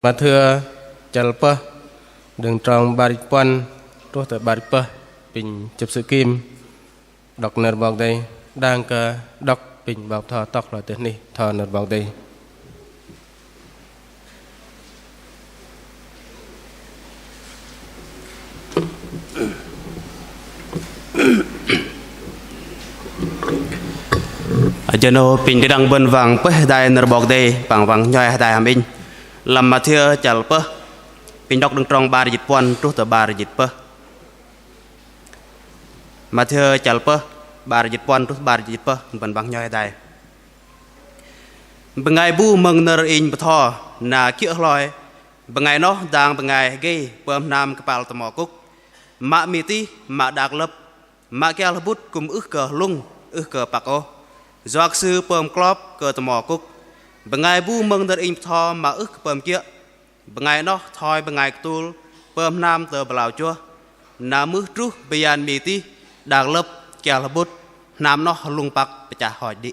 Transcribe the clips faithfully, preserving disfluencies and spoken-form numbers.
Mathiơ chăl pơh, đơ̆ng trong 'bar jĭt puăn truh tơ 'bar jĭt pơh, pinh chĕp sư̆ kim đŏk nơ̆r 'Bok Kei-Dei. Đang kơ đŏk pinh 'bok bơtho tŏk loi tơ anih bơtho nơ̆r 'Bok Kei-Dei. Jơ 'nâu pinh đĭ đăng bơ̆n wang pơih hơdai nơ̆r 'Bok Kei-Dei păng wang nhoi hơdai hăm inh. Lăm Mathiơ chăl pơh, pinh đŏk đơ̆ng trong 'bar jĭt puăn truh tơ 'bar jĭt pơh. Mathiơ chăl pơh, 'bar jĭt puăn truh 'bar jĭt pơh, bơ̆n wang nhoi hơdai. Bơngai bu mơ̆ng nơ̆r Inh bơtho na kiơ̆ hloi, bơngai noh dang bơngai hơgei pơm hnam kơpal tơmo kŭk, mă mi tih, mă đak lơ̆p, mă kial hơbŭt kư̆m ưh kơ hlŭng, ưh kơ păk ôh. Yua kơ sư pơm klop kơ tơmo kŭk. Bơngai bu mơ̆ng nơ̆r Inh bơtho mă ưh kơ pơm kiơ̆, bơngai noh thoi bơngai kơtul pơm hnam tơ bơlao chuơh, na mưh truh bơyan mi tih, đak lơ̆p, kial hơbŭt, hnam noh hlŭng păk pơchah hoch đĭ.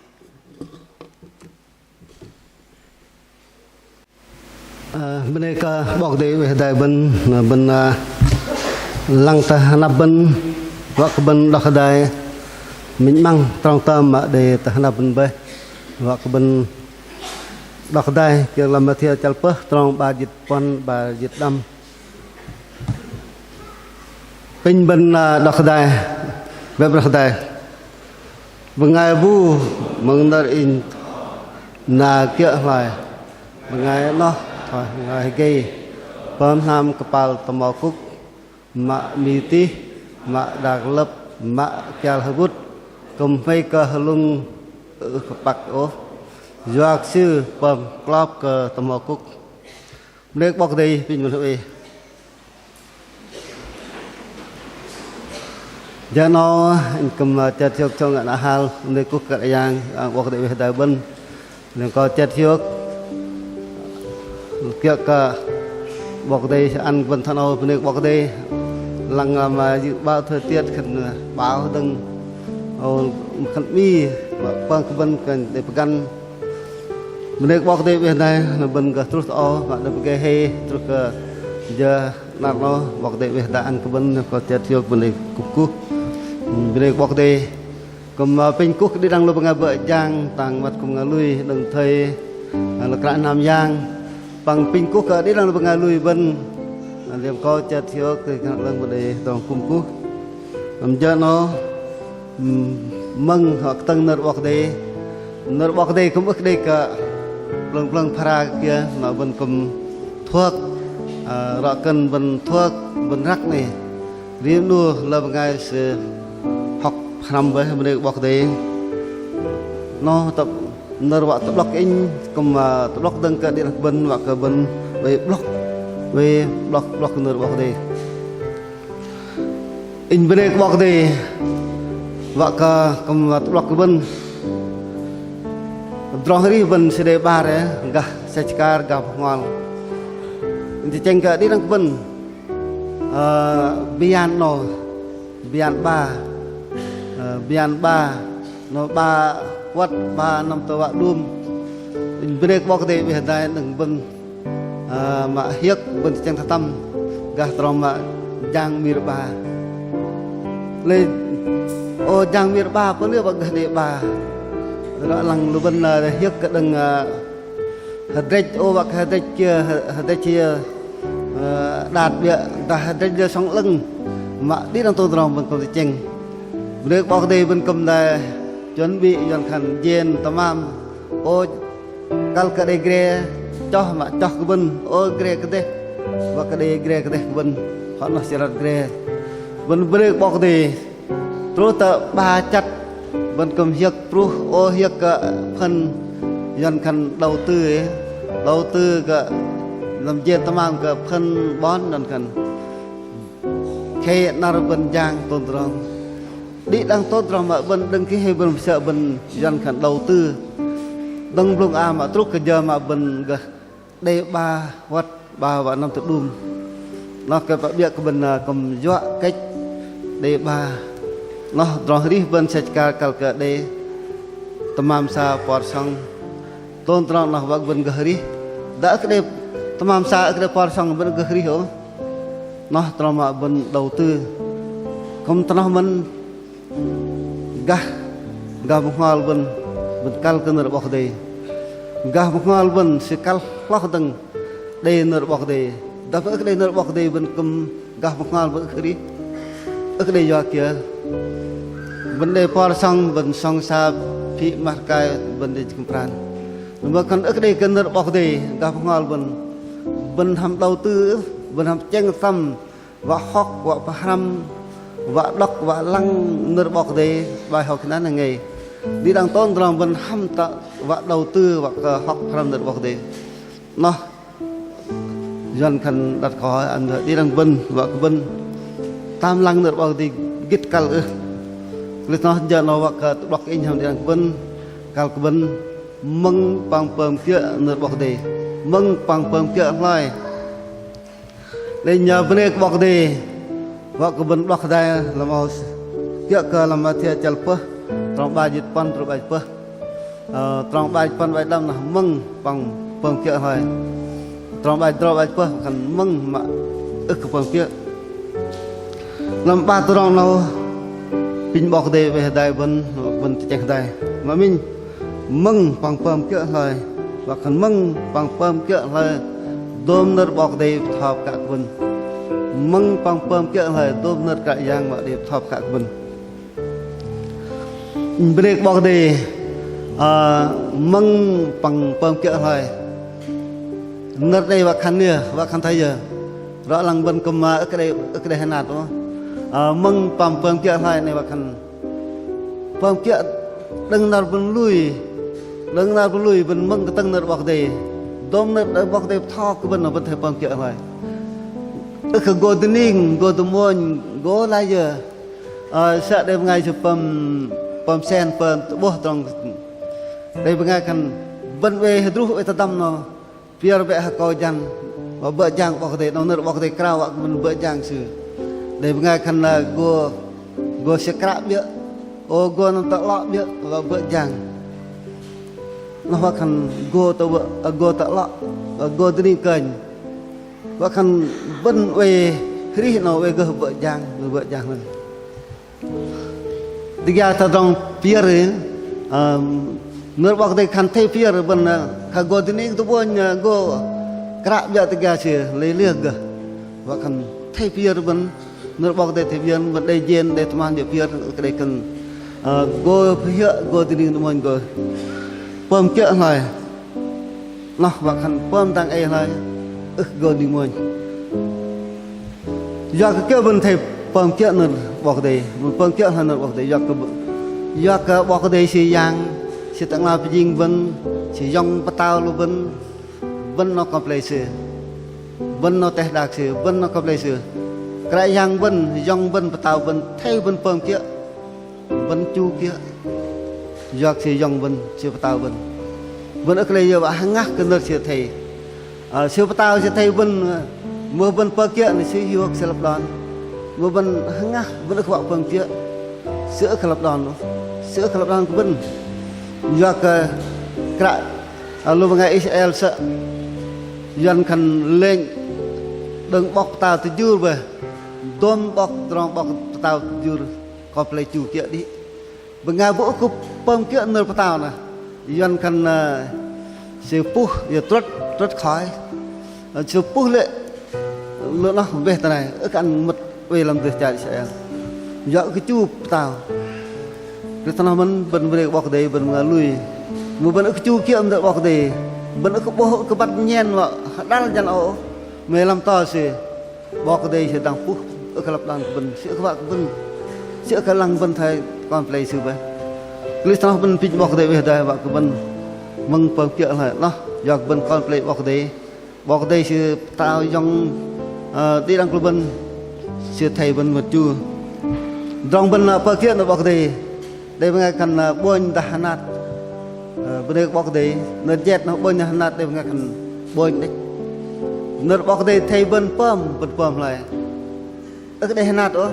Ơ, bơnê kơ 'Bok Kei-Dei oei hơdai bơ̆n, bơ̆n, ơ, lăng tơ hơnăp bơ̆n, wă kơ bơ̆n đŏk hơdai minh 'măng trong tơm mă đei tơ hơnăp bơ̆n bơih, wă kơ bơ̆n đŏk hơdai kiơ̆ lăm Mathiơ chăl pơh trong 'bar jĭt puăn 'bar jĭt đăm. Pinh bơ̆n, ơ, đŏk hơdai, bĕ đŏk hơdai. Bơngai bu mơ̆ng nơ̆r Inh na kiơ̆ hloi, bơngai noh thoi bơngai hơgei pơm hnam kơpal tơmo kŭk, mă mi tih, mă đak lơ̆p, mă kial hơbŭt, kư̆m hmei kơ hlŭng ưh kơ păk ôh. Yua kơ sư pơm klop kơ tơmo kŭk. Bơnê kơ 'Bok Kei-Dei, pinh bơ̆n hơbei. Jơ 'nâu inh kư̆m, ơ, chơt hiôk chông ngă 'nao hal bơnê kuh kơ Kră Yang, ơ, 'Bok Kei-Dei oei hơdai bơ̆n. Lei kơ chơt hiôk kiơ̆ kơ 'Bok Kei-Dei ăn bơ̆n thoi 'nâu, bơnê kơ 'Bok Kei-Dei. Lăng lăm, ơ, dự báo thời tiết khan, ơ, bão dơ̆ng, ơ, khan 'mi, păng kơ bơ̆n kơ đei pơgăn. Bơnê kơ 'Bok Kei-Dei oei hơdai, na bơ̆n gơh truh tơ âu, mă đei pơgê hei, truh kơ jơ 'năr 'nâu, 'Bok Kei-Dei oei hơdai ăn kơ bơ̆n, kơ chơt hiôk bơ̆n đei kŭp kuh. Bơnê kơ 'Bok Kei-Dei, kư̆m, ơ, pinh kuh kơ đĭ đăng lu bơngai bơ̆ jang, tang măt kư̆m bơngai lui, đơ̆ng thây, ơ, lơ kră hnam yang, păng pinh kuh kơ đĭ đăng lu bơngai lui bơ̆n, ơ, liêm kơ chơt hiôk, kơ kơnăl 'lơ̆ng bơ̆n đei tơm kŭm kuh. Lăm jơ 'nâu, Ừm, mơ̆ng hŏ kơtơ̆ng nơ̆r 'Bok Kei-Dei. Nơ̆r 'Bok Kei-Dei kư̆m ưh kơ đei kơ plơ̆ng plơ̆ng phara kiơ, mă bơ̆n kư̆m thuơk, ơ, rŏ kơ bơ̆n thuơk, bơ̆n răk 'nĕ. Rim 'nu lơ bơngai sư hŏk hrăm bơih bơnê kơ 'Bok Kei-Dei. 'Noh tơ̆ nơ̆r wă tơ'blŏk inh kư̆m, ơ, tơ'blŏk dơ̆ng kơ đĭ đăng bơ̆n wă kơ bơ̆n oei 'blŏk, oei 'blŏk, 'blŏk nơ̆r 'Bok Kei-Dei. Inh bơnê kơ 'Bok Kei-Dei, wă kơ kư̆m tơ'blŏk kơ bơ̆n. Tơdrong arih bơ̆n sư đei 'bar, gah sĕch akar, gah bơhngol. Inh tơchĕng kơ đĭ đăng kơ bơ̆n, ơ, bơyan 'nâu, bơyan 'ba, ơ, bơyan 'ba, 'nâu 'ba wăt, 'ba năm tơ wă đum. Inh bơnê kơ 'Bok Kei-Dei oei hơdai đơ̆ng bơ̆n. Ơ, mă hiơ̆k bơ̆n tơchĕng tơtăm gah tơdrong mă jang mir 'ba. Lei ô jang mir 'ba, pơnê wă gah đei 'ba. Ră lăng lu bơ̆n, ơ, hiơ̆k kơ đơ̆ng, ơ, hơdrĕch, ô wă kơ hơdrĕch kiơ, hơ-, hơdrĕch kiơ, ơ, đat 'biơ̆, dah hơdrĕch lơ sŏng 'lơ̆ng. Mă đĭ đăng tôm tơdrong bơ̆n kư̆m tơchĕng. Bơnê kơ 'Bok Kei-Dei bơ̆n kư̆m đei chuẩn bị yuăn khan jên tơmam. Ô kăl kơ đei gre choh mă choh kơ bơ̆n, ô gre kơdeh, wă kơ đei gre kơdeh kơ bơ̆n, hŏ noh chơrăt gre. Bơ̆n bơnê kơ 'Bok Kei-Dei, truh tơ 'ba chăt, bơ̆n kư̆m hiơ̆k pruh, ô hiơ̆k kơ phần yuăn khan đầu tư, đầu tư kơ lăm jên tơmam kơ phần bon yuăn khan. Khei 'năr bơ̆n jang tôm tơdrong. Đĭ đăng tôm tơdrong mă bơ̆n đơ̆ng kơ hei bơ̆n pơsơ̆ bơ̆n yuăn khan đầu tư. Đơ̆ng blŭng a mă truh kơ jơ mă bơ̆n gơh đei 'ba wăt 'ba wă năm tơ đum. Noh kơ pă 'biơ̆ kơ bơ̆n, ơ, kư̆m yuă kĕch đei 'ba. Noh tơdrong arih bơ̆n sĕch akar kăl kơ đei tơmam sa por sŏng. Tôm tơdrong noh wă kơ bơ̆n gơh arih. Dah kơ đei Tơmam sa ưh kơ đei por sŏng bơ̆n gơh arih ôh. Noh tơdrong mă bơ̆n đầu tư. Kư̆m tơ noh mơ̆n gah, gah bơhngol bơ̆n, bơ̆n kăl kơ nơ̆r 'Bok Kei-Dei. Gah bơhngol bơ̆n sư kăl hloh dơ̆ng đei nơ̆r 'Bok Kei-Dei. Dah ưh kơ đei nơ̆r 'Bok Kei-Dei bơ̆n kư̆m gah bơhngol bơ̆n ưh kơ arih, ưh kơ đei yua kiơ. Bơ̆n đei por sŏng, bơ̆n sŏng sa phĭ mah rơkai, bơ̆n đei jơhngơ̆m pran. Mă khan ưh kơ đei kơ nơ̆r 'Bok Kei-Dei gah bơhngol bơ̆n, bơ̆n hăm đầu tư, bơ̆n hăm tơchĕng tơtăm wă hŏk, wă pơhrăm, wă đŏk, wă lăng nơ̆r 'Bok Kei-Dei, bai hŏk kơnăn ngai. Đĭ đăng tôm tơdrong bơ̆n hăm tơ wă đầu tư, wă kơ hŏk pơhrăm nơ̆r 'Bok Kei-Dei. Noh, Yuăn khan đặt câu hỏi ăn đĭ đăng bơ̆n, wă kơ bơ̆n tam lăng nơ̆r 'Bok Kei-Dei gĭt kăl ưh. Lei noh jơ 'nâu wă kơ tơ'blŏk inh hăm đĭ đăng bơ̆n, kăl kơ bơ̆n mơ̆ng păng pơm kiơ̆ nơ̆r 'Bok Kei-Dei, mơ̆ng păng pơm kiơ̆ hloi. Lei nhờ bơnê kơ 'Bok Kei-Dei, wă kơ bơ̆n 'blŏk hơdai lăm âu, kiơ̆ kơ lăm Mathiơ chăl pơh, trong 'bar jĭt puăn truh 'bar jĭt pơh. Ơ, trong 'bar jĭt puăn 'bar jĭt đăm noh mơ̆ng păng pơm kiơ̆ hloi. Trong 'bar jĭt tơdrâu 'bar jĭt pơh khan mơ̆ng mă ưh kơ pơm kiơ̆. Lăm 'bar tơdrong 'nâu, apinh 'Bok Kei-Dei weh hơdai bơ̆n, bơ̆n tơchĕng hơdai. Mă minh, mơ̆ng păng pơm kiơ̆ hloi, wă khan mơ̆ng păng pơm kiơ̆ hloi dôm nơ̆r 'Bok Kei-Dei bơtho pơkă kơ bơ̆n. Mơ̆ng păng pơm kiơ̆ hloi dôm nơ̆r Kră Yang mă đei bơtho pơkă kơ bơ̆n. Bơnê kơ 'Bok Kei-Dei, ơ, mơ̆ng păng pơm kiơ̆ hloi. Nơ̆r đei wă khan yơ, wă khan thoi yơ. Rŏ lăng bơ̆n kư̆m ưh kơ đei, ưh kơ đei hơnat ôh. Ơ, mơ̆ng păng pơm kiơ̆ hloi 'nâu wă khan pơm kiơ̆ đơ̆ng năr bơ̆n lui, đơ̆ng năr bơ̆n lui bơ̆n mơ̆ng kơtơ̆ng nơ̆r 'Bok Kei-Dei. Dôm nơ̆r 'Bok Kei-Dei bơtho kơ bơ̆n, bơ̆n athei pơm kiơ̆ hloi. Ưh kơ gô dơning, gô dơmônh, gô lai yơ. Ơ, sơ̆ đei bơngai sư pơm, pơm sen, pơm tơ'bôh tơdrong. Đei bơngai khan bơ̆n oei hơdruh oei tơdăm noh. Pier bĕ hơkâu jăn, wă bơ̆ jang 'Bok Kei-Dei, 'nâu nơ̆r 'Bok Kei-Dei krao wă kơ bơ̆n bơ̆ jang sư. Đei bơngai khan, ơ, gô, gô sư kră 'biơ̆, ô gô năm tơ'lŏ 'biơ̆, wă bơ̆ jang. Noh wă khan gô tơ'bôh, ơ, gô tơ'lŏ, ơ, gô dơning kơnh. Wă khan bơ̆n oei arih 'nâu oei gơh bơ̆ jang, bơ̆ jang. Tơgia tơdrong pier, ơ, nơ̆r 'Bok Kei-Dei khan athei pier bơ̆n, ơ, kơ gô dơning tơ'bônh, ơ, gô kră 'biơ̆ tơgia sư lei liơ gơh. Wă khan athei pier bơ̆n, nơ̆r 'Bok Kei-Dei athei pier bơ̆n đei jên, đei tơmam 'biơ̆ pier, kơ đei khan, ơ, gô pơhiơ̆, gô dơning tơ'bônh gô pơm kiơ̆ hloi. Noh wă khan pơm dang ei hloi, ưh gô dơning mônh. Yua kơ kiơ bơ̆n athei pơm kiơ̆ nơ̆r 'Bok Kei-Dei, bơ̆n pơm kiơ̆ hloi nơ̆r 'Bok Kei-Dei, yua kơ, yua kơ 'Bok Kei-Dei sư Yang, sư tơ'ngla pơjing bơ̆n, sư yŏng pơtao lu bơ̆n, bơ̆n noh kon pơlei sư, bơ̆n noh teh đak sư, bơ̆n noh kon pơlei sư. Kră Yang bơ̆n, yŏng bơ̆n, pơtao bơ̆n, athei bơ̆n pơm kiơ̆. Bơ̆n chu kiơ̆. Yua kơ sư yŏng bơ̆n, sư pơtao bơ̆n. Bơ̆n ưh kơ lei yơ wă hơngah kơ nơ̆r sư athei. Ơ, sư pơtao sư athei bơ̆n, ơ, mưh bơ̆n pơm kiơ̆ noh sư hiôk sư lăp đon. Mưh bơ̆n hơngah, bơ̆n ưh kơ wă pơm kiơ̆. Sư ưh kơ lăp đon ôh. Sư ưh kơ lăp đon kơ bơ̆n. Yua kơ kră, ơ, lu bơngai Israel sơ̆. Yuăn khan lênh đơ̆ng 'bok pơtao tơjur bơih. Dôm 'bok tơdrong 'bok pơtao tơjur. Kon pơlei chu kiơ̆ đĭ. Bơngai bu ưh kơ pơm kiơ̆ nơ̆r pơtao noh. Yuăn khan, ơ, sư puh, yơ trŭt, trŭt khói. Ơ, sư puh lê̆, lu noh bĕ tơ nai, ưh kơ ăn mơ̆t oei lăm dêh char Israel. Yua ưh kơ chu pơtao. Kră tơ noh mơ̆n bơ̆n bơnê kơ 'Bok Kei-Dei bơ̆n bơngai lui. Mưh bơ̆n ưh kơ chu kiơ̆ nơ̆r 'Bok Kei-Dei. Bơ̆n ưh kơ 'bôh ưh kơ băt nhen wă hơdăl jăn âu. Mă lăm to sư. 'Bok Kei-Dei sư dang puh, ưh kơ lăp đon kơ bơ̆n, sư ưh kơ wă kơ bơ̆n, sư ưh kơ lăng bơ̆n thoi kon pơlei sư bơih. Kơlih tơ noh bơ̆n apinh 'Bok Kei-Dei weh dai wă kơ bơ̆n mơ̆ng pơm kiơ̆ hloi noh, yua kơ bơ̆n kon pơlei 'Bok Kei-Dei. 'Bok Kei-Dei sư pơtao yŏng, ơ, đĭ đăng kơ lu bơ̆n, sư athei bơ̆n mơ̆t chu. Tơdrong bơ̆n, ơ, pơm kiơ̆ nơ̆r 'Bok Kei-Dei. Đei bơngai khan, ơ, 'bônh dah hơnat. Ơ, bơnê kơ 'Bok Kei-Dei, nơ̆r jet noh 'bônh dah hơnat, đei bơngai khan 'bônh đĕch. Nơ̆r 'Bok Kei-Dei athei bơ̆n pơm, bơ̆n pơm hloi. Ưh kơ đei hơnat ôh.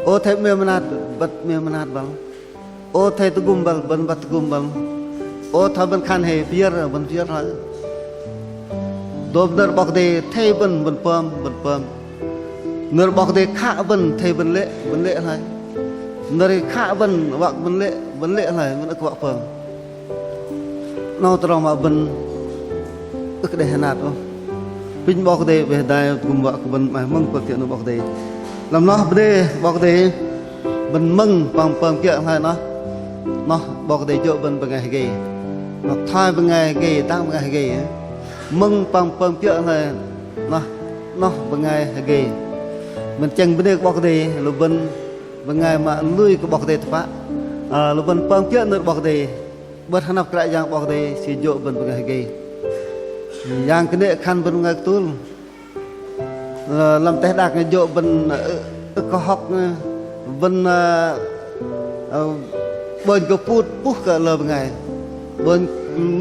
Ô athei 'mêm hơnat, băt 'mêm hơnat băl. Ô athei tơgŭm băl, bơ̆n băt tơgŭm băl. Ô thoi bơ̆n khan hei pier, bơ̆n pier hloi. Dôm nơ̆r 'Bok Kei-Dei athei bơ̆n, bơ̆n pơm, bơ̆n pơm. Nơ̆r 'Bok Kei-Dei khă bơ̆n athei bơ̆n lê̆, bơ̆n lê̆ hloi. Nơ̆r khă bơ̆n wă kơ bơ̆n lê̆, bơ̆n lê̆ hloi, bơ̆n ưh kơ wă pơm. 'Nâu tơdrong mă bơ̆n ưh kơ đei hơnat ôh. Apinh 'Bok Kei-Dei bĕ hơdai kư̆m wă kơ bơ̆n 'maih mơ̆ng pơm kiơ̆ nơ̆r 'Bok Kei-Dei. Lăm noh bơnê 'Bok Kei-Dei bơ̆n mơ̆ng păng pơm kiơ̆ hloi noh. Noh 'Bok Kei-Dei jô̆ bơ̆n bơngai hơgei. Noh thoi bơngai hơgei, dang bơngai hơgei. Mơ̆ng păng pơm kiơ̆ hloi noh, noh bơngai hơgei. Bơ̆n tơchĕng bơnê kơ 'Bok Kei-Dei, lu bơ̆n bơngai mă lui kơ 'Bok Kei-Dei tơpă. Ơ, lu bơ̆n pơm kiơ̆ nơ̆r 'Bok Kei-Dei. 'Bơ̆t hơnăp Kră Yang 'Bok Kei-Dei, Sư jô̆ bơ̆n bơngai hơgei. Yang kơnê̆ khan bơ̆n bơngai kơtul. Ơ, lăm teh đak noh jô̆ bơ̆n, ơ, ưh kơ hŏk, ơ, bơ̆n, ơ, ơ, 'bônh kơ pŭt puh kơ lơ bơngai. 'Bônh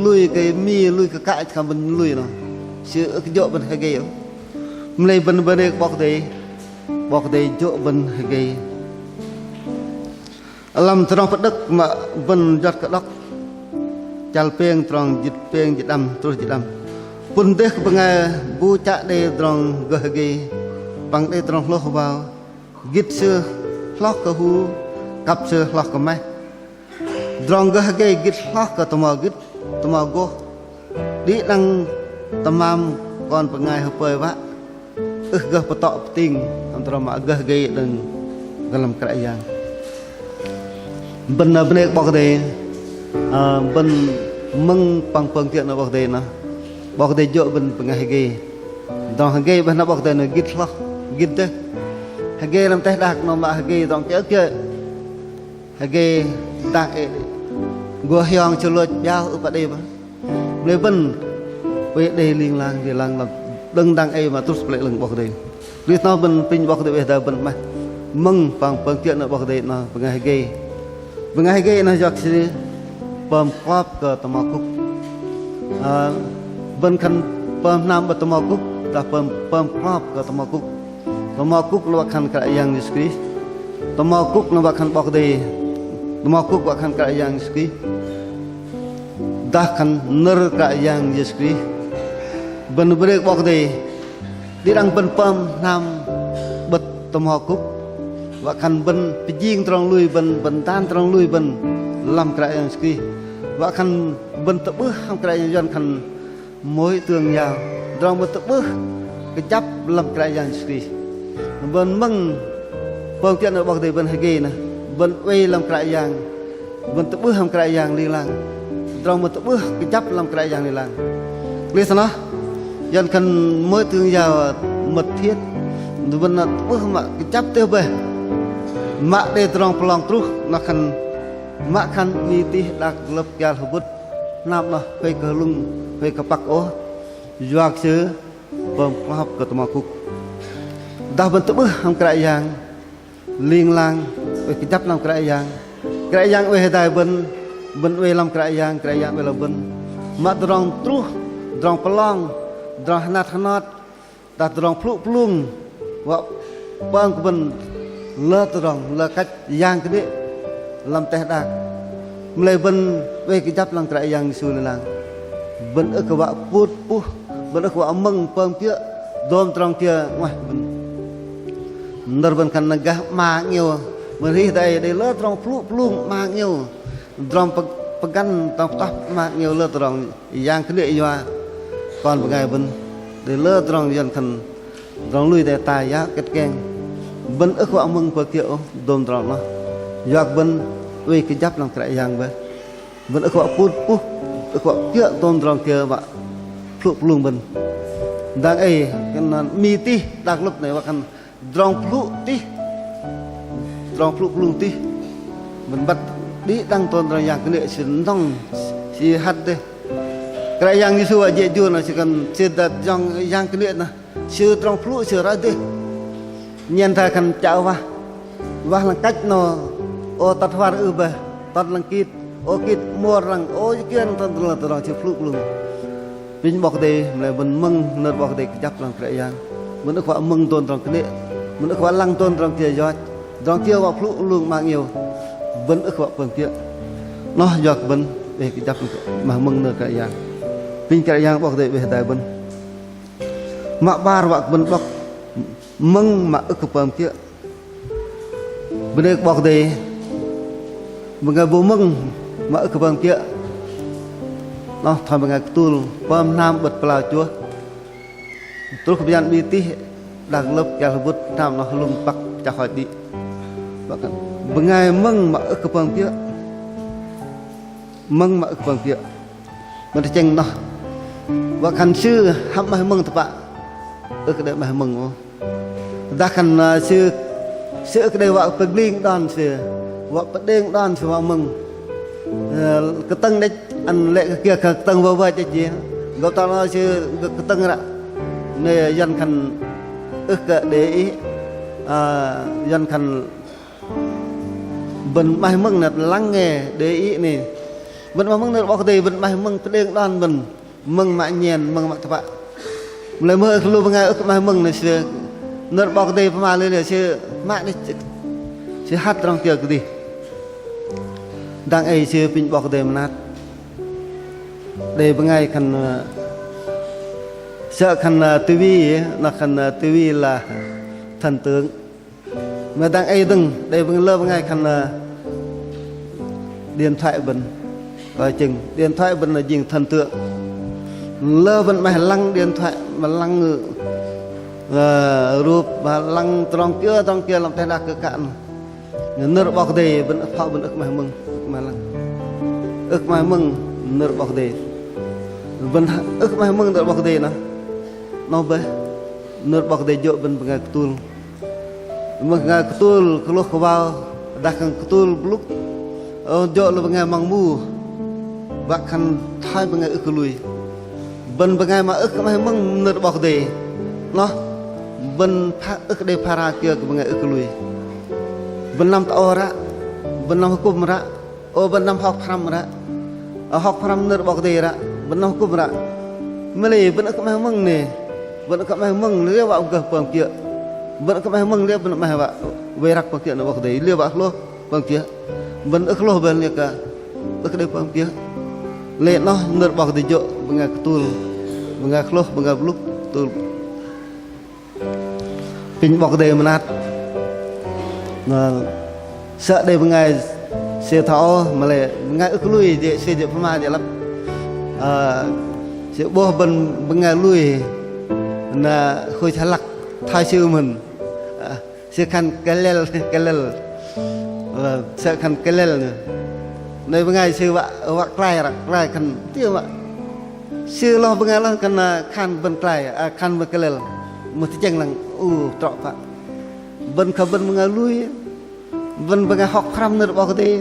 lui kơ mi, lui kơ kăch khan bơ̆n lui noh. Sư ưh kơ jô̆ bơ̆n hơgei ôh. Mă lei bơ̆n bơnê kơ 'Bok Kei-Dei, 'Bok Kei-Dei jô̆ bơ̆n hơgei. Lăm tơdrong pơđơ̆k mă bơ̆n juăt kơ đŏk. Chăl pêng trong jĭt pêng jĭt đăm truh jĭt đăm. Pŭn dêh kơ bơngai bu chă đei tơdrong gơh hơgei păng đei tơdrong hlôh wao. Gĭt sư hloh kơ hu, kăp sư hloh kơ maih. Tơdrong gơh hơgei gĭt hloh kơ tơmo gĭt, tơmo gôh. Đĭ đăng tơmam kon bơngai hơpơi wă ưh gơh pơtŏ pơting hăm tơdrong mă gơh hơgei đơ̆ng lăm Kră Yang. Bơ̆n bơnê kơ 'Bok Kei-Dei, ơ, bơ̆n mơ̆ng păng pơm kiơ̆ nơ̆r 'Bok Kei-Dei noh. 'Bok Kei-Dei jô̆ bơ̆n bơngai hơgei. Tơdrong hơgei bơih nơ̆r 'Bok Kei-Dei noh gĭt hloh, gĭt dêh. Hơgei lăm teh đak noh mă hơgei tơdrong kiơ kiơ. Hơgei dang ei gô hiong chơ lôch 'biao ưh pă đei bơih. Mă lei bơ̆n oei đei ling lang, ling lang lăm đơ̆ng dang ei mă truh Pơlei 'Lơ̆ng 'Bok Kei-Dei. Krist noh bơ̆n apinh 'Bok Kei-Dei oei hơdai bơ̆n 'maih mơ̆ng păng pơm kiơ̆ nơ̆r 'Bok Kei-Dei noh bơngai hơgei. Bơngai hơgei noh yua kơ sư pơm klop kơ tơmo kŭk. Ơ, bơ̆n khan pơm hnam 'bơ̆t tơmo kŭk, dah pơm, pơm klop kơ tơmo kŭk. Tơmo kŭk noh wă khan Kră Yang Yêsu Krist. Tơmo kŭk noh wă khan 'Bok Kei-Dei. Tơmo kŭk wă khan Kră Yang Yêsu Krist. Dah khan nơ̆r Kră Yang Yêsu Krist. Bơ̆n bơnê kơ 'Bok Kei-Dei. Đĭ đăng bơ̆n pơm hnam 'bơ̆t tơmo kŭk. Wă khan bơ̆n pơjing tơdrong lui bơ̆n, bơ̆n dan tơdrong lui bơ̆n lăm Kră Yang Yêsu Krist. Wă khan bơ̆n tơ'bưh hăm Kră Yang, yuăn khan mối tương giao. Tơdrong bơ̆n tơ'bưh kơjăp lăm Kră Yang Yêsu Krist. Bơ̆n mơ̆ng pơm kiơ̆ nơ̆r 'Bok Kei-Dei bơ̆n hơgei noh, bơ̆n oei lăm Kră Yang, bơ̆n tơ'bưh hăm Kră Yang ling lang. Tơdrong bơ̆n tơ'bưh kơjăp lăm Kră Yang ling lang. Krist noh, yuăn khan mối tương giao mật thiết. Bơ̆n tơ'bưh mă kơjăp tih bơih. Mă đei tơdrong pơlong truh, noh khan mă khan 'mi tih đak lơ̆p kial hơbŭt. Hnam noh huay kơ hơlŭng, huay kơ păk ôh. Yua kơ sư pơm klop kơ tơmo kŭk. Dah bơ̆n tơ'bưh hăm Kră Yang ling lang, oei kơjăp lăm Kră Yang. Kră Yang oei hơdai bơ̆n, bơ̆n oei lăm Kră Yang, Kră Yang oei lăm bơ̆n. Mă tơdrong truh, tơdrong pơlong, tơdrong hơnat hơnot, dah tơdrong pơhlŭ pơhlung, wă pơm kơ bơ̆n lơ tơdrong, lơ kăch yang kơnê̆ lăm teh đak. Mă lei bơ̆n oei kơjăp lăm Kră Yang Yêsu ling lang. Bơ̆n ưh kơ wă pŭt puh, bơ̆n ưh kơ wă mơ̆ng pơm kiơ̆ dôm tơdrong kiơ 'nguaih bơ̆n. Nơ̆r bơ̆n khan nơ̆ng gah 'ma 'ngiêu, bơ̆n hrih dang ei đei lơ tơdrong pơhlŭ pơhlung 'ma 'ngiêu. Tơdrong pơgăn, tơdrong pơtah 'ma 'ngiêu lơ tơdrong yang kơnê̆ yua kon bơngai bơ̆n. Đei lơ tơdrong yuăn khan tơdrong lui đe tai yă kĕt keng. Bơ̆n ưh kơ wă mơ̆ng pơm kiơ̆ ôh dôm tơdrong noh. Yua kơ bơ̆n oei kơjăp lăm Kră Yang bơih. Bơ̆n ưh kơ wă pŭt puh, ưh kơ wă kiơ̆ dôm tơdrong kiơ wă pơhlŭ pơhlung bơ̆n. Dang ei khan 'mi tih đak lơ̆p noh wă khan tơdrong pơhlŭ tih, tơdrong pơhlŭ pơhlung tih. Bơ̆n băt đĭ đăng tôm tơdrong yang kơnê̆ sư nŏng, sư hăt dêh. Kră Yang Yêsu wă jê̆ jur noh sư khan sư dah tơdrong yang kơnê̆ noh sư tơdrong pơhlŭ sư rơih dêh. Nhen thoi khan chă wah, wah lăng kăch noh, ô tŏt hwăr ưh bơih, tŏt lăng kit, ô kit 'mơ̆r lăng, ô yơ kiơ noh tơdrong, tơdrong sư pơhlŭ pơhlung. Apinh 'Bok Kei-Dei, mă lei bơ̆n mơ̆ng nơ̆r 'Bok Kei-Dei kơjăp lăm Kră Yang. Bơ̆n ưh kơ wă mơ̆ng dôm tơdrong kơnê̆. Bơ̆n ưh kơ wă lăng dôm tơdrong kiơ yoch. Tơdrong kiơ wă pơhlŭ pơhlung 'ma 'ngiêu. Bơ̆n ưh kơ wă pơm kiơ̆. Noh yua kơ bơ̆n oei kơjăp lăm, mă mơ̆ng nơ̆r Kră Yang. Apinh Kră Yang 'Bok Kei-Dei oei hơdai bơ̆n. Mă 'bar wă kơ bơ̆n 'bok mơ̆ng mă ưh kơ pơm kiơ̆. Bơnê kơ 'Bok Kei-Dei, bơngai bu mơ̆ng mă ưh kơ pơm kiơ̆. Noh thoi bơngai kơtul pơm hnam 'bơ̆t pơlao chuah. Truh kơ bơyan 'mi tih đak lơ̆p kial hơbŭt hnam noh lŭng păk chă hoch đĭ. Bơngai mơ̆ng mă ưh kơ pơm kiơ̆. Mơ̆ng mă ưh kơ pơm kiơ̆. Mă tơchĕng noh. Wă khan sư hăm 'maih mơ̆ng tơpă. Ưh kơ đei 'maih mơ̆ng ôh. Dah khan, ơ, sư, sư ưh kơ đei wă pơgling đon sư. Wă pơđeng đon sư wă mơ̆ng. Ơ, kơtơ̆ng đĕch ăn lĕ kơ kiơ kơ kơtơ̆ng wă wă chĕch jê̆. Gơ̆p tơ noh sư kơtơ̆ng ră. Nê yuăn khan ưh kơ đei ih. Ơ, yuăn khan bơ̆n 'maih mơ̆ng nơ̆r lăng nghe đei ih nê. Bơ̆n 'maih mơ̆ng nơ̆r 'Bok Kei-Dei, bơ̆n 'maih mơ̆ng pơđeng đon bơ̆n. Mơ̆ng mă nhen, mơ̆ng mă tơpă. Mă lei mơ̆ ưh kơ lu bơngai ưh kơ 'maih mơ̆ng nơ̆r sư. Nơ̆r 'Bok Kei-Dei pơma lê̆ lê̆ sư mă đĕch. Sư hăt tơdrong kiơ kơdih. Dang ei sư apinh 'Bok Kei-Dei mơnat. Đei bơngai khan, ơ, sơ̆ khan, ơ, tivi, noh khan, ơ, tivi là thần tượng. Mă dang ei dơ̆ng, đei bơ̆n lơ bơngai khan, ơ, điện thoại bơ̆n. Kơ chĕng, điện thoại bơ̆n noh jing thần tượng. Lơ bơ̆n 'maih lăng điện thoại, mă lăng, ơ, rup, mă lăng tơdrong kiơ, tơdrong kiơ lăm teh đak kơ kăl. Nơ̆r 'Bok Kei-Dei bơ̆n ưh pă bơ̆n ưh kơ 'maih mơ̆ng, ưh kơ 'maih lăng. Ưh kơ 'maih mơ̆ng nơ̆r 'Bok Kei-Dei. Bơ̆n ưh kơ 'maih mơ̆ng nơ̆r 'Bok Kei-Dei noh. Noh bơih, nơ̆r 'Bok Kei-Dei jô̆ bơ̆n bơngai kơtul. Bơngai kơtul kơlôh kơwao, dah khan kơtul bơlŭk, ơ, jô̆ lu bơngai măng mu, wă khan thoi bơngai ưh kơ lui. Bơ̆n bơngai mă ưh kơ 'maih mơ̆ng nơ̆r 'Bok Kei-Dei. Noh, bơ̆n pha-, ưh kơ đei phara kiơ kơ bơngai ưh kơ lui. Bơ̆n năm tơ âu ră, bơ̆n năm hơkŭm ră, Ô, bơ̆n năm hŏk pơhrăm ră. Ơ, hŏk pơhrăm nơ̆r 'Bok Kei-Dei ră. Bơ̆n năm hơkŭm ră. Mă lei bơ̆n ưh kơ 'maih mơ̆ng nê. Bơ̆n ưh kơ 'maih mơ̆ng liơ wă gơh pơm kiơ̆. Bơ̆n ưh kơ 'maih mơ̆ng liơ bơ̆n 'maih wă wei răk pơm kiơ̆ nơ̆r 'Bok Kei-Dei. Liơ wă hlôh pơm kiơ̆. Bơ̆n ưh kơ hlôh bơ̆n liơ kơ ưh kơ đei pơm kiơ̆. Lei noh nơ̆r 'Bok Kei-Dei jô̆ bơngai kơtul. Bơngai hlôh, bơngai bơlŭk, kơtul. Apinh 'Bok Kei-Dei mơnat. Noh, sơ̆ đei bơngai sư thoi âu, mă lei bơngai ưh kơ lui, jê̆ sư jê̆ pơma jê̆ lăp. Ơ, sư 'bôh bơ̆n bơngai lui, na huch hơlăk thoi sư mơ̆n. Ơ, sư khan kơlel, kơlel. Ơ, sơ̆ khan kơlel. Noh bơngai sư wă, wă klai ră, klai khan tih wă. Sư lôh bơngai lăng khan, ơ, khan bơ̆n klai, ơ, khan bơ̆n kơlel. Mưh tơchĕng lăng, u, trŏ pă. Bơ̆n kơ bơ̆n bơngai lui, bơ̆n bơngai hŏk pơhrăm nơ̆r 'Bok Kei-Dei.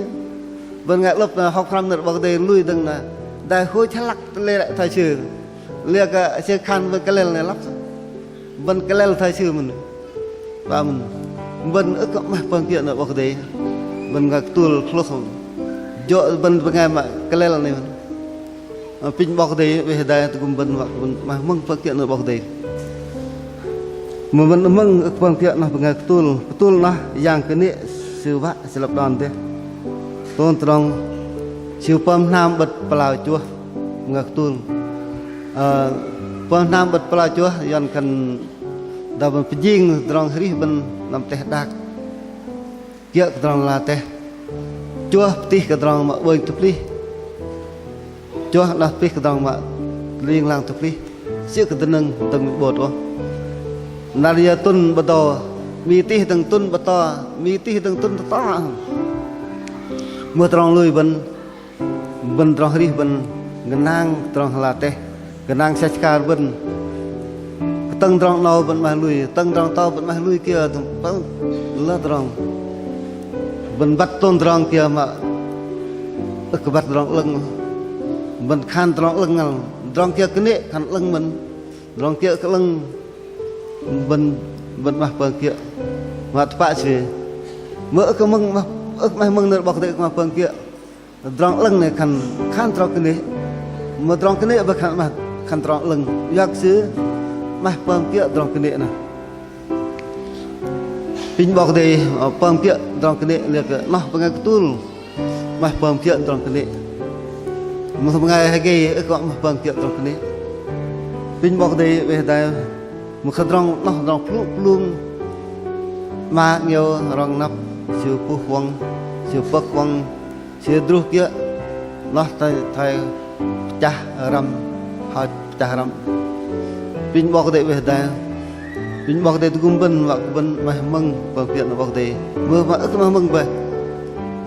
Bơ̆n bơngai 'lơ̆p, ơ, hŏk pơhrăm nơ̆r 'Bok Kei-Dei lui dơ̆ng na. Dai huch hơlăk tơlei ră thoi sư. Liơ kơ sư khan bơ̆n kơlel nê lăp. Bơ̆n kơlel thoi sư mơ̆n. Pă mơ̆n. Bơ̆n ưh kơ 'maih pơm kiơ̆ nơ̆r 'Bok Kei-Dei. Bơ̆n bơngai kơtul hlôh. Jô̆ bơ̆n bơngai mă kơlel nê mơ̆n. Apinh 'Bok Kei-Dei, weh dai tơgŭm bơ̆n wă kơ bơ̆n 'maih mơ̆ng pơm kiơ̆ nơ̆r 'Bok Kei-Dei. Mă bơ̆n mơ̆ng ưh kơ pơm kiơ̆ noh bơngai kơtul. Kơtul noh yang kơnê̆ sư wă sư lăp đon dêh. Tôm tơdrong sư pơm hnam 'bơ̆t pơlao chuah bơngai kơtul. Ơ, pơm hnam 'bơ̆t pơlao chuah, yuăn khan dah bơ̆n pơjing tơdrong arih bơ̆n lăm teh đak. Kiơ̆ kơ tơdrong ala teh. Chuah pơtih kơ tơdrong mă 'bônh tơplih. Chuah noh pơtih kơ tơdrong mă ling lang tơplih. Sĭ kơ dơnơ̆ng dơ̆ng 'bôt ôh. Năr yơ tŭn 'bơdâu, 'mi tih dơ̆ng tŭn 'bơto, 'mi tih dơ̆ng tŭn tơto. Mưh tơdrong lui bơ̆n, bơ̆n tơdrong arih bơ̆n gơnang tơdrong ala teh, gơnang sĕch akar bơ̆n. Kơtơ̆ng tơdrong 'nâu bơ̆n 'maih lui, kơtơ̆ng tơdrong to bơ̆n 'maih lui kiơ, tơ̆ng lơ tơdrong. Bơ̆n băt tôm tơdrong kiơ mă ưh kơ băt tơdrong 'lơ̆ng. Bơ̆n khan tơdrong 'lơ̆ng ngăl, tơdrong kiơ kơnê̆ khan 'lơ̆ng mơ̆n, tơdrong kiơ ưh kơ 'lơ̆ng bơ̆n, bơ̆n 'maih pơm kiơ̆. Mă tơpă sư. Mưh ưh kơ mơ̆ng, ưh kơ 'maih mơ̆ng nơ̆r 'Bok Kei-Dei ưh kơ 'maih pơm kiơ̆. Tơdrong 'lơ̆ng nê khan, khan tơdrong kơnê̆. Mưh tơdrong kơnê̆ bơih khan 'maih, khan tơdrong 'lơ̆ng. Yua kơ sư 'maih pơm kiơ̆ tơdrong kơnê̆ noh. Apinh 'Bok Kei-Dei, ơ, pơm kiơ̆ tơdrong kơnê̆, liơ kơ noh bơngai kơtul 'maih pơm kiơ̆ tơdrong kơnê̆. Mưh bơngai hơgei ưh kơ 'maih pơm kiơ̆ tơdrong kơnê̆. Apinh 'Bok Kei-Dei, weh dai Mă kơ tơdrong noh tơdrong plŭng plŭng, 'ma 'ngiĕo rŏng năp, sư pŭh huŏng, sư pơ̆k huŏng, sư druh kiơ̆, noh thoi, thoi pơchah răm, hơch pơchah răm. Apinh 'Bok Kei-Dei 'beh dai, apinh 'Bok Kei-Dei tơgŭm bơ̆n, wă kơ bơ̆n 'maih mơ̆ng pơm kiơ̆ nơ̆r 'Bok Kei-Dei. Mưh mă ưh kơ 'maih mơ̆ng bơih,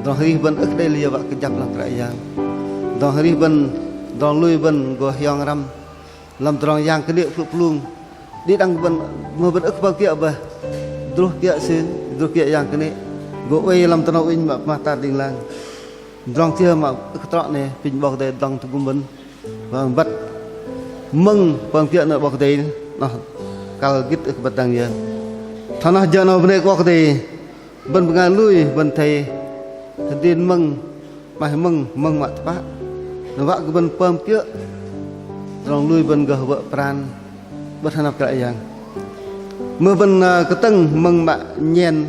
tơdrong arih bơ̆n ưh kơ đei liơ wă kơ kơjăp lăm Kră Yang. Tơdrong arih bơ̆n, tơdrong lui bơ̆n gô hiong răm lăm tơdrong yang kơnê̆ plŭng plŭng. Đĭ đăng bơ̆n, mưh bơ̆n ưh kơ pơm kiơ̆ bơih, druh kiơ̆ sư, druh kiơ̆ yang kơnê̆, gô oei lăm tơnâu inh mă pơmat tat ling lang. Tơdrong kiơ mă ưh kơ trŏ noh, apinh 'Bok Kei-Dei dŏng tơgŭm bơ̆n. Wă băt mơ̆ng pơm kiơ̆ nơ̆r 'Bok Kei-Dei noh kăl gĭt ưh kơ băt dang yơ. Thoi noh jơ 'nâu bơnê kơ 'Bok Kei-Dei, bơ̆n bơngai lui bơ̆n athei hơdrin mơ̆ng, 'maih mơ̆ng, mơ̆ng mă tơpă. Noh wă kơ bơ̆n pơm kiơ̆ tơdrong lui bơ̆n gơh wơ̆ pran 'bơ̆t hơnăp Kră Yang. Mưh bơ̆n, ơ, kơtơ̆ng mơ̆ng mă nhen,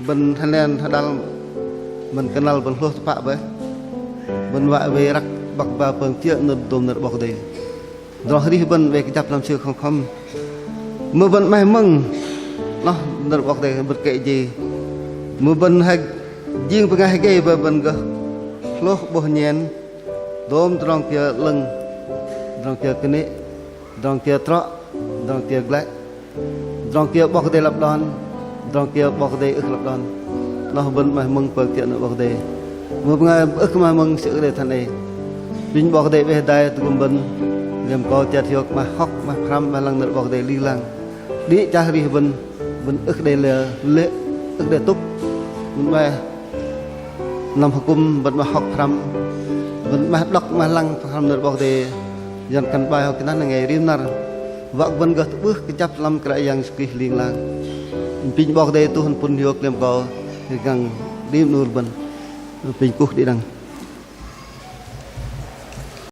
bơ̆n hơlen hơđăl, bơ̆n kơnăl bơ̆n hlôh tơpă bơih, bơ̆n wă wei răk 'băk ba pơm kiơ̆ nơ̆r dôm nơ̆r 'Bok Kei-Dei. Tơdrong arih bơ̆n wei kơjăp lăm sư khŏm khŏm. Mưh bơ̆n 'maih mơ̆ng noh nơ̆r 'Bok Kei-Dei bơ̆n kĕ jei. Mưh bơ̆n hơgei jing bơngai hơgei bơih bơ̆n gơh hlôh 'bôh nhen dôm tơdrong kiơ 'lơ̆ng, tơdrong kiơ kơnê̆, tơdrong kiơ trŏ, tơdrong kiơ glăi, tơdrong kiơ 'Bok Kei-Dei lăp đon, tơdrong kiơ 'Bok Kei-Dei ưh lăp đon. Noh bơ̆n 'maih mơ̆ng pơm kiơ̆ nơ̆r 'Bok Kei-Dei. Mưh bơngai ưh kơ 'maih mơ̆ng sư ưh kơ đei than ei. Apinh 'Bok Kei-Dei 'beh dai tơgŭm bơ̆n, liêm kơ chơt hiôk 'maih hŏk, 'maih pơhrăm, 'maih lăng nơ̆r 'Bok Kei-Dei ling lang. Đĭ chăl arih bơ̆n, bơ̆n ưh kơ đei lê̆, ưh kơ đei tŭk, bơ̆n 'maih năm hơkŭm, bơ̆n 'maih hŏk pơhrăm, bơ̆n 'maih đŏk, 'maih lăng pơhrăm nơ̆r 'Bok Kei-Dei. Yuăn khan bài học Tin Lành hàng ngày rim năr, wă kơ bơ̆n gơh tơ'bưh kơjăp lăm Kră Yang Yêsu Krist ling lang. Apinh 'Bok Kei-Dei tuh ăn pŭn hiôk liêm kơ, găng rim 'nu bơ̆n. Apinh kuh đĭ đăng.